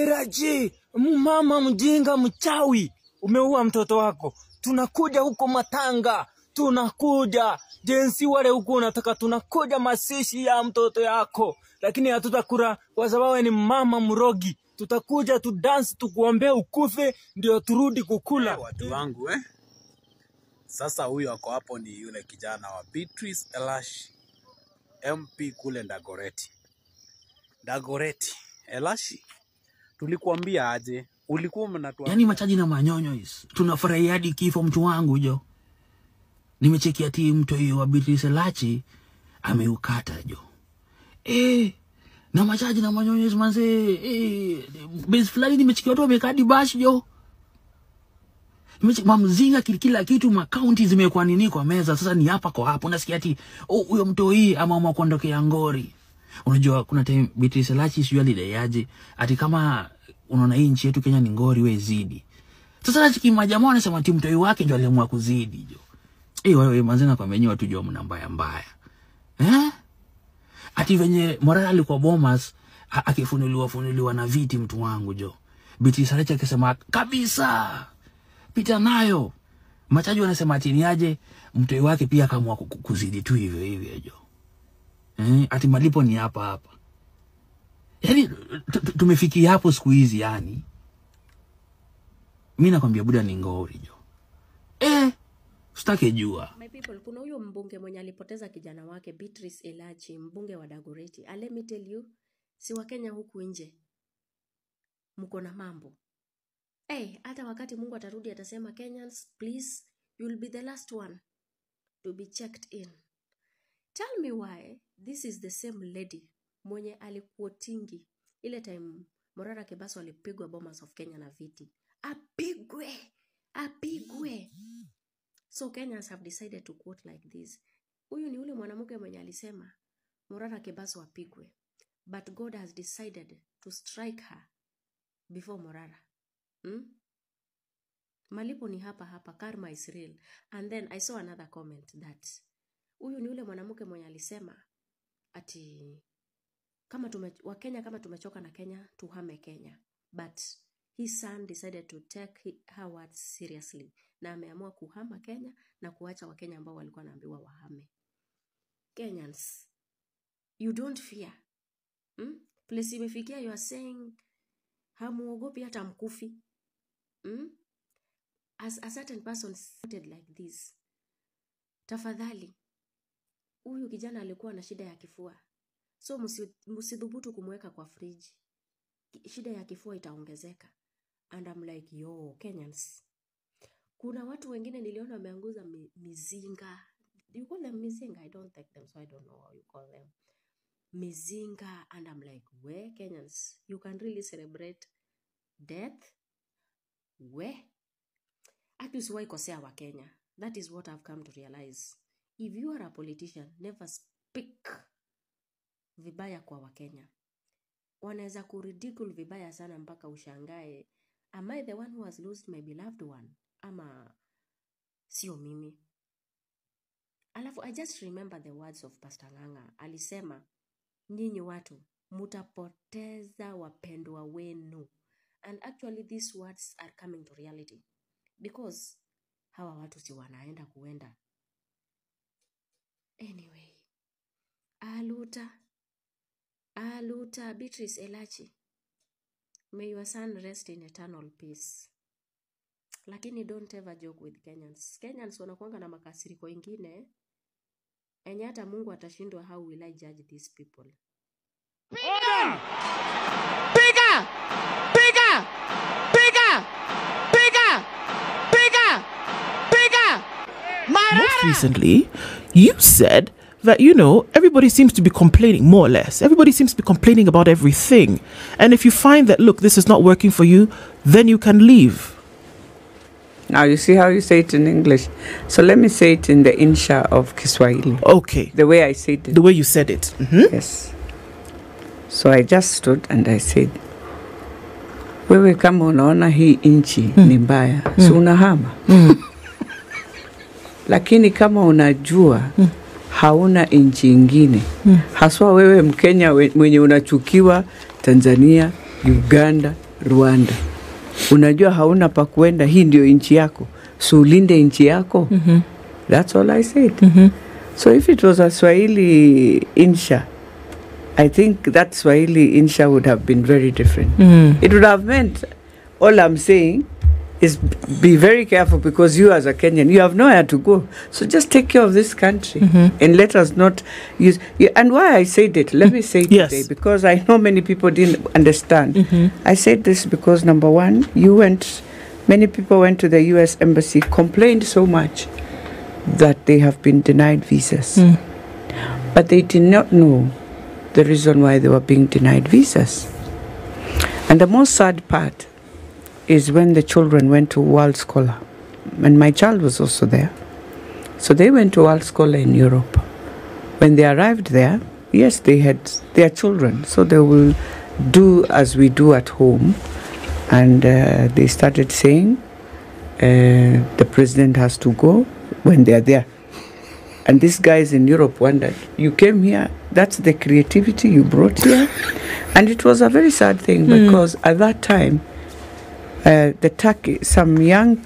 Elachi, mama mjinga mchawi, umeua mtoto wako. Tunakuja huko matanga, tunakuja jinsi wale huko unataka, tunakuja masishi ya mtoto yako, lakini hatutakula kwa sababu ni mama mrogi. Tutakuja tu dance tukuombee ukufe ndio turudi kukula. Watu wangu Sasa huyu ako hapo ni yule kijana wa Beatrice Elachi, MP kule Dagoretti. Dagoretti, Elachi, tulikuambia aje? Ulikuwa mnatuambia. Yaani machaji na manyonyo hizi. Tunafurahia hadi kifo mtu wangu jo. Nimechekia ati mtu hiyo wa Beatrice Elachi ameukata jo. Na machaji na manyonyo hizi manze, base fulani nimechekia watu wamekaa hadi bash jo. Mamzinga kila kitu, makaunti zimekuwa nini kwa meza. Sasa ni hapa kwa hapo unasikia ati huyo mtu hii ama kuondokea ngori. Unajua kuna time Beatrice Elachi sijui alidaiaje ati kama unaona hii nchi yetu Kenya ni ngori we zidi. Sasa Elachi majamaa wanasema ati mtoi wake ndio aliamua kuzidi jo. Wewe manze kwa menyewe watu jo mna mbaya mbaya. Ati venye Morara alikuwa Bomas akifunuliwa na viti mtu wangu jo. Beatrice Elachi akisema kabisa pita nayo. Machaji wanasema ati niaje mtoi wake pia akaamua kuzidi tu hivyo hivyo jo. Ati malipo ni hapa hapa. Yaani tumefikia hapo siku hizi yani. Mimi nakwambia buda ni ngori jo. Sitake jua. My people, kuna huyo mbunge mwenye alipoteza kijana wake Beatrice Elachi, mbunge wa Dagoretti. Let me tell you, si wa Kenya huku nje. Mko na mambo. Hata wakati Mungu atarudi atasema Kenyans, please, you will be the last one to be checked in. Tell me why this is the same lady mwenye alikuotingi ile time Morara Kebaso alipigwa Bomas of Kenya na viti. Apigwe! Apigwe! So Kenyans have decided to quote like this. Huyu ni ule mwanamke mwenye alisema Morara Kebaso apigwe. But God has decided to strike her before Morara. Malipo ni hapa hapa, karma is real. And then I saw another comment that huyu ni ule mwanamke mwenye alisema ati kama Wakenya kama tumechoka na Kenya tuhame Kenya. But his son decided to take her words seriously na ameamua kuhama Kenya na kuacha Wakenya ambao walikuwa wanaambiwa wahame. Kenyans, you don't fear. Place imefikia you are saying hamuogopi hata mkufi. As a certain person said like this, tafadhali, huyu kijana alikuwa na shida ya kifua. So msidhubutu kumweka kwa fridge. Shida ya kifua itaongezeka. And I'm like, yo, Kenyans. Kuna watu wengine niliona wameanguza mizinga. Do you call them mizinga? I don't take them, so I don't know how you call them. Mizinga. And I'm like, where Kenyans, you can really celebrate death? Where? Ati usiwahi kosea wa Kenya. That is what I've come to realize. If you are a politician, never speak vibaya kwa Wakenya. Wanaweza kuridicule vibaya sana mpaka ushangae. Am I the one who has lost my beloved one? Ama sio mimi? Alafu I just remember the words of Pastor Nganga. Alisema, nyinyi watu mutapoteza wapendwa wenu. And actually these words are coming to reality. Because hawa watu si wanaenda kuenda. Anyway, Aluta Beatrice Elachi, may your son rest in eternal peace. Lakini don't ever joke with Kenyans. Kenyans wanakuanga na makasiriko ingine. Enye hata Mungu atashindwa, how will I judge these people? Piga! Piga! Piga! Piga! Piga! Piga! Piga! Most recently, you said that, you know, everybody seems to be complaining, more or less. Everybody seems to be complaining about everything. And if you find that, look, this is not working for you, then you can leave. Now, you see how you say it in English. So let me say it in the insha of Kiswahili. Okay. The way I said it. The way you said it. Mm-hmm. Yes. So I just stood and I said, wewe kama unaona hii inchi ni mbaya, si unahama. Lakini kama unajua hauna inchi ingine, haswa wewe Mkenya mwenye unachukiwa Tanzania, Uganda, Rwanda, unajua hauna pa kuenda, hii ndio nchi yako, so ulinde nchi yako. That's all I said. So if it was a Swahili insha, I think that Swahili insha would have been very different. It would have meant, all I'm saying is be very careful, because you as a Kenyan, you have nowhere to go. So just take care of this country and let us not use... Yeah, and why I said it, let me say it today, because I know many people didn't understand. I said this because, number one, many people went to the U.S. Embassy, complained so much that they have been denied visas. But they did not know the reason why they were being denied visas. And the most sad part is when the children went to World Scholar, and my child was also there. So they went to World Scholar in Europe. When they arrived there, yes, they had their children, so they will do as we do at home. And they started saying, the president has to go when they are there. And these guys in Europe wondered, you came here, that's the creativity you brought here? And it was a very sad thing, because at that time, the Turkey, some young